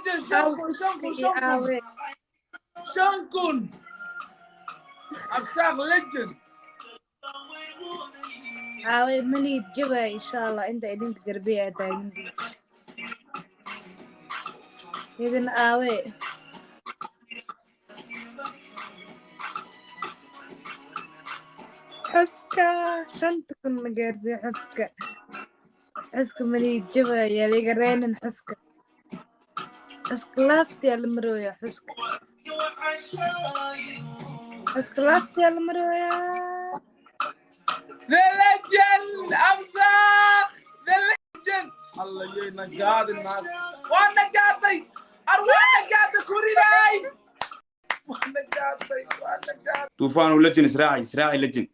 Legend, 5000, 5000, 5000, 5000. Absaaq legend. Aaway, maniid jabay insha Allah inta idinka garbiya taagantii idin aawe. Xuska 5000 ma gaarsiiyo xuska. Xuska maniid jabaya liga reenin xuska. Xuska laastiyaa la marooyaa xuska. Xuska laastiyaa la marooyaa. The legend, Absaaq the legend. Alla yayna gaadin naag. Waa na gaaday. Ar waa na gaaday kuridaay. Waa na gaaday, waa na gaaday. Duufaanu legend, israaci, israaci legend.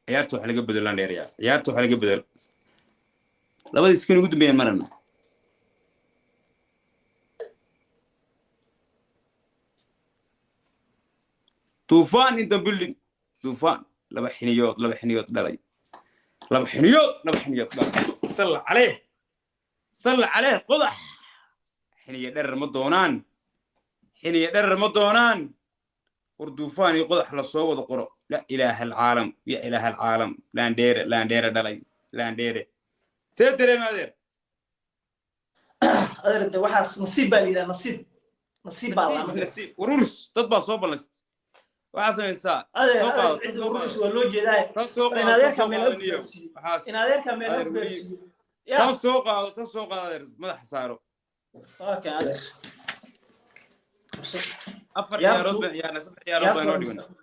Ciyaarta waxa laga bedelaan dheerayaa, ciyaarta waxa laga bedel labadii skin ugu dambeeyaan marana. Duufaan in the building. Duufaan laba xiniyood, laba xiniyood dhalay, laba xiniyood, laba xiniyood dhalay. Salla caleyh, salla caleyh. Qodax xiniya dherer ma doonaan, xiniya dherer ma doonaan. War Duufaan iyo Qodax la soo wada qoro. La ilaaha alcaalam, ya ilaaha alcaalam. Laandheere, laandheere dhalay, laandheere. See dareema, adeer? Adeer, de waxaas nasiib baa la yidhaha, nasiib, nasiib baa la. Nasiib warurus dad baa soo ballansatay. Waxaa samaysaa adeer soo qaado. Adeer, cidda soo ururus qaado. Waa loo jeedaa. Tan soo in qaado, tan adeerka soo meel qaado ha niyo. gaarsiiyo. Waxaas In adeerka meel ha adeer weli gaarsiiyo ya. Tan soo qaado, tan soo qaado adeer, madaxa saaro. Okay adeer. Qabso. Afar Ciyaartu- ciyaarood baan ciyaarnay, saddex ciyaarood baa ciyaartu inoo waa dhiman. mista.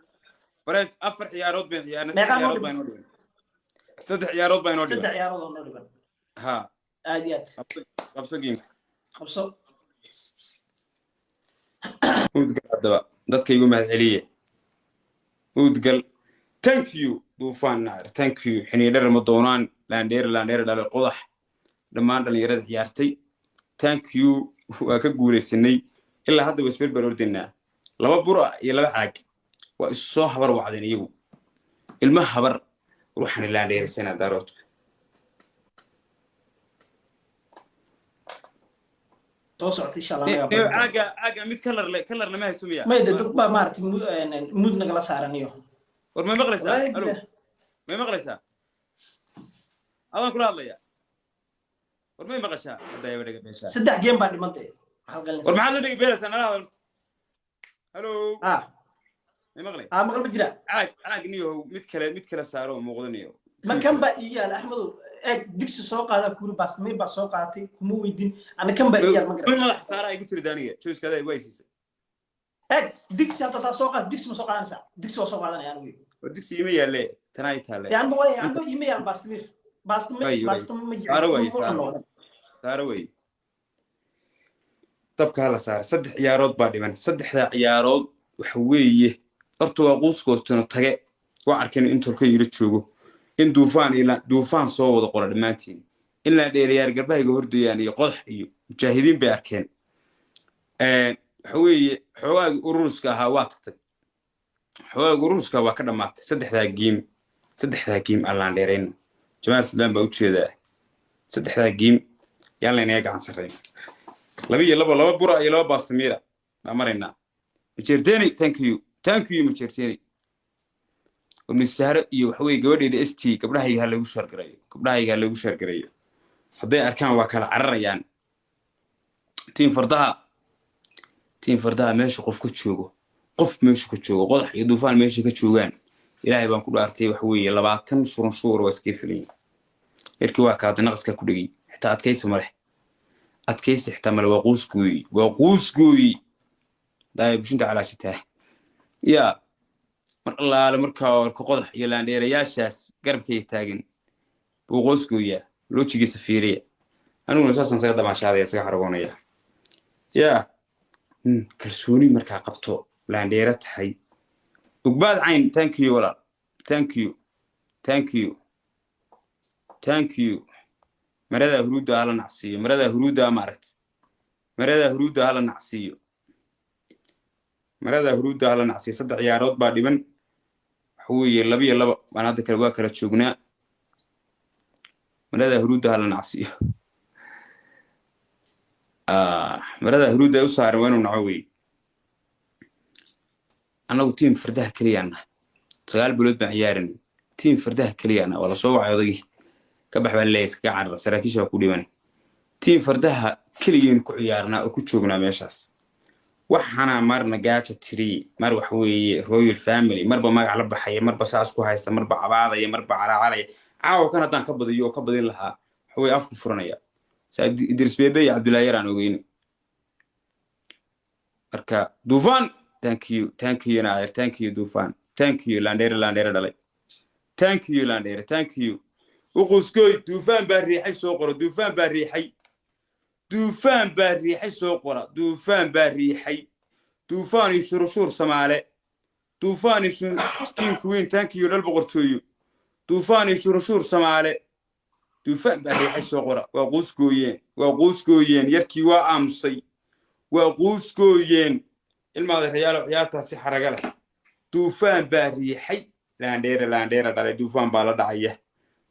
Bareed, afar ciyaarood baan ciyaarnay, saddex Meeqaa noo ciyaarood baa dhiman? inoo dhiman, saddex ciyaarood baa inoo dhiman. Saddex ciyaarood oo noo dhiman. Ha. Aad iyo aad. Qabso, qabso gameka. Qabso. Uudgal haddaba dadka igu mahadceliye. Uudgal, thank you Duufaan Naar, thank you. Xiniidhar ma doonaan. Laandheere, laandheere dhalay, Qodax, dhammaan dhallinyarada ciyaartay, thank you. Waa ka guulaysanay. Ilaa hadda waa isberber ordaynaa, laba bur ah iyo laba caag. Waa isu soo habar wacdeen iyagu, ilma habar ruuxani laandheerisanaa daaroodka. Soo socota insha Allah anagaa baran doona. Caaga, caaga mid kalar le, kalarna ma hayso miya? May de, dad baa maaragtay muud nagala saaran iyo War may maqlaysaa? Wallaahi alo bilah. May maqlaysaa? Adaan kula hadlaya. War may maqashaa? Hadda ayaba dhega beeshaa. Saddex game baa dhimantay, waxaad War galinaysaa. maxaad la dhegi beelaysaa? Nala hadal horta. Halo? Ah. May maqlay? Ah, maqal ma jira. Caag, caag niyow, mid kale, mid kale saaro oo muuqda niyow. Ma kan baa ii yaala, Axmedow? Eeg, digsi soo qaadaa kuuri, baasmiir baa soo qaadatay, kuma weydin ana. Kan baa ii yaal, ma mid garan. Madax saara ay ku tiri daaniga joyska adaa waa siisay. Eeg, digsi hadda taa soo qaad, digsi ma soo qaadanaysaa? Digsi waa soo qaadanaya anigu. War digsi ima yaalle, tanaa i taalle. Dee anba way anba ima yaal baasmiir, baastama. Way, way. Baastama ma Saaro jiro way, ma saaro. cuno. Saaro wey, dabka hala saara. Saddex ciyaarood baa dhiman. Saddexdaa ciyaarood waxa weeye horta waa quuskoostano tage. Waa arkeen in tolka yiro joogo, in Duufaan iyo Duufaan soo wada qora dhammaantiin, in la dheerayaar garbahayga hordayaan iyo Qodax iyo mujaahidiin bay arkeen. Waxa weeye xoogaagii ururuska ahaa waa tagtay, xoogaagii ururuska waa ka dhammaatay. Saddexdaa game, saddexdaa game allaan dheerayno. Jamaal Suldaan baa u jeedaa. Saddexdaa game yaan laynaga gacan sarreyn. Laba iyo laba, laba bura iyo laba baastamiira baa maraynaa. Majeerteeni, thank you, thank you Majeerteeni. Misaare iyo waxa weye gabadheeda st gabdhahayga ha lagu shaargareeyo, gabdhahayga ha lagu shaargareeyo. Hadday arkaan waa kala cararayaan. Team fardaha, team fardaha, meesha qof ka joogo, qof meesha ka joogo, Qodax iyo Duufaan meesha ka joogaan, Ilaahay baan ku dhaartay, waxa weeye 20 shuran shuur waa iskaga filayin. Yarkii waa kaada naqaskaa ku dhegay, xitaa adkaysi ma leh, adkaysi xitaa male. Waa quusgooyi, waa quusgooyi. Daaya bushinta calaashataa yaa mar allaale markaa warka Qodax iyo laandheerayaashaas garabkayga taagan buu qoosgooyaa. Loojigiisa fiiriya. Aniguna saasaan isaga damaashaadaya, isaga xaragoonaya. Yaa kalsooni markaa qabto laandheera tahay. Ugbaad cayn, thank you walaal, thank you, thank you, thank you. Maradaa huruudda hala nacsiiyo, maradaa huruudda maaragt, maradaa huruudda hala nacsiiyo, maradaa huruudda hala nacsiiyo. Saddex ciyaarood baa dhiban. Waxa weeye laba iyo laba baan hadda kale waa kala joognaa. Maradaa huruudda hala nacsiiyo. Marada huruudda ay u saaran waa inuu naco wey. Annagu team fardaha keliyaana, 9 bilood baan ciyaaranay, team fardaha keliyaana. Waa lasoo wacay odagii, ka bax baa leeyahay, iskaga carara, saraakiisha waa ku dhibanay. Team fardaha keligeen ku ciyaarnaa oo ku joognaa meeshaas. Waxaana marna gaaja tiri, mar wax weeye royal family, marba magac la baxaya, marba saas ku haysta, marba cabaadaya, marba calaacanaya. Caawa kan haddaan ka badiyo oo ka badin lahaa, waxa weye afku furanaya. Saa Idris Bebe iyo Cabdullaahi Yar aan ogeyno. Marka Duufaan, thank you, thank you naayir, thank you Duufaan, thank you Landheere, Landheere dhalay, thank you Landheere, thank you. Uqusgoy, Duufaan baa riixay, soo qora. Duufaan baa riixay, Duufaan baa riixay, soo qora. Duufaan baa riixay, Duufaan iyo Shurushuur Samaale, Duufaan iyo King Queen, thank you dhal boqortooyo. Duufaan iyo Shurushuur Samaale, Duufaan baa riixay, soo qora. Waa quusgooyeen, waa quusgooyeen, yarkii waa aamusay, waa quusgooyeen. Ilmaada rayaalo, ciyaartaasi xaraga leh. Duufaan baa riixay, Laandheere, Laandheere dhalay, Duufaan baa la dhacaya.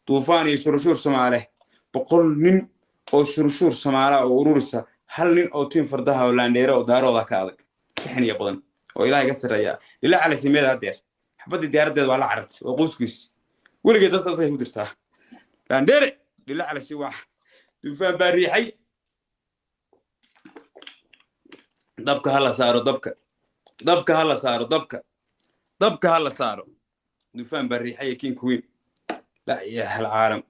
Duufaan iyo Shurushuur Samaale, 100 nin oo Shurushuur Samaala oo ururisa, hal nin oo team fardaha oo Laandheere oo Daarooda ka adag, ka xiniya badan oo Ilaahay ka sarreeya. Lila calasimeeda haddeer xabaddii diyaaraddeeda waa la carartay, waa quusgoys. Weligeed dadka dadkay ku dirtaa. Laandheere lila calasi, waa Duufaan baa riixay. Dabka ha la saaro, dabka, dabka ha la saaro, dabka, dabka ha la saaro. Duufaan baa riixaya, king queen. Laa ilaaha alcaalam.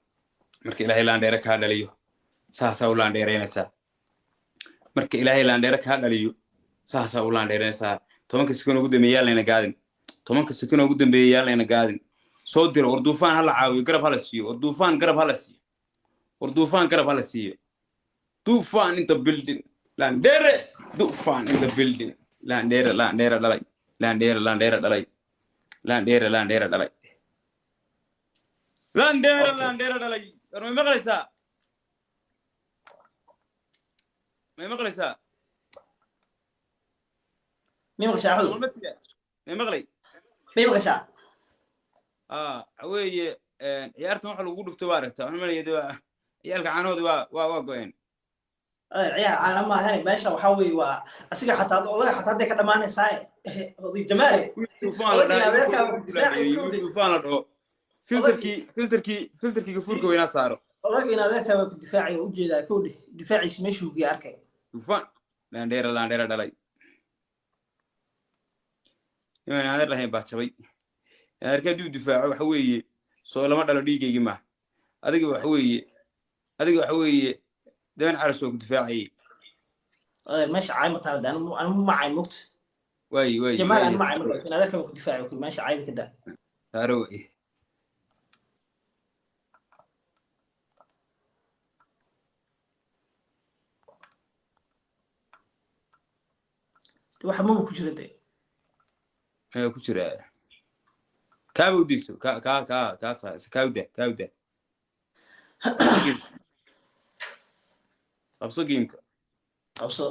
Marka Ilaahay laandheere kaa dhaliyo, saasaa u laandheeraynaysaa. Marka Ilaahay laandheere kaa dhaliyo, saasaa u laandheeraynaysaa. 10-ka second ugu dambeeya yaa layna gaadin, 10-ka second ugu dambeeya yaa layna gaadin. Soo diro. War Duufaan ha la caawiyo, garab ha la siiyo. War Duufaan garab ha la siiyo, war Duufaan garab ha la siiyo. Duufaan in the building, Laandheere, Duufaan in the building. Laandheere, Laandheere dhalay, Laandheere, Laandheere dhalay, Laandheere, Laandheere dhalay, Laandheere, Laandheere dhalay. War may maqlaysaa? May maqlaysaa? May maqashaa, Axmedow? May maqlay? May maqashaa? Waxa weeye, ciyaartan waxa lagu dhuftay waa aragtaa. Waxaan malaya de waa ciyaalka caanahoodi waa go-een. Ciyaar caana ma ahayn meesha. Waxaa weeye waa asiga xataa, odaga xataa hadday ka dhammaanaysaa, oday Jamaale. Wiil Duufaan la dhaho, wiil Duufaan la dhaho, filterkii, filterkii, filterkii gafuurka weynaa saaro. Odaga in adeerkaa baa ku difaacay oo ujeedaa kowdhe, difaaciisa meeshuu geey arkay. Duufaan, Laandheera, Laandheera dhalay. Nimaan adeer lahayn baa jabay. Adeerka hadduu difaaco, waxa weeye soo lama dhalo dhiigaygii maaha. Adiga waxa weeye, adiga waxa weeye daban caras waa ku difaacayay. Adeer, meesha caay ma taala. Anigu ma caay mogto. Waayi, waayi. Jamaal, anigu ma caay marka, laakiin adeerkaa baa ku difaacay kul meesha caayda ka daa. Saaro waaye. Waxa maba ku jira de. Ayaa ku jira? Kaaba udiiso, ka ka ka kaasa kaawda, kaawda, qabso gameka. Qabso.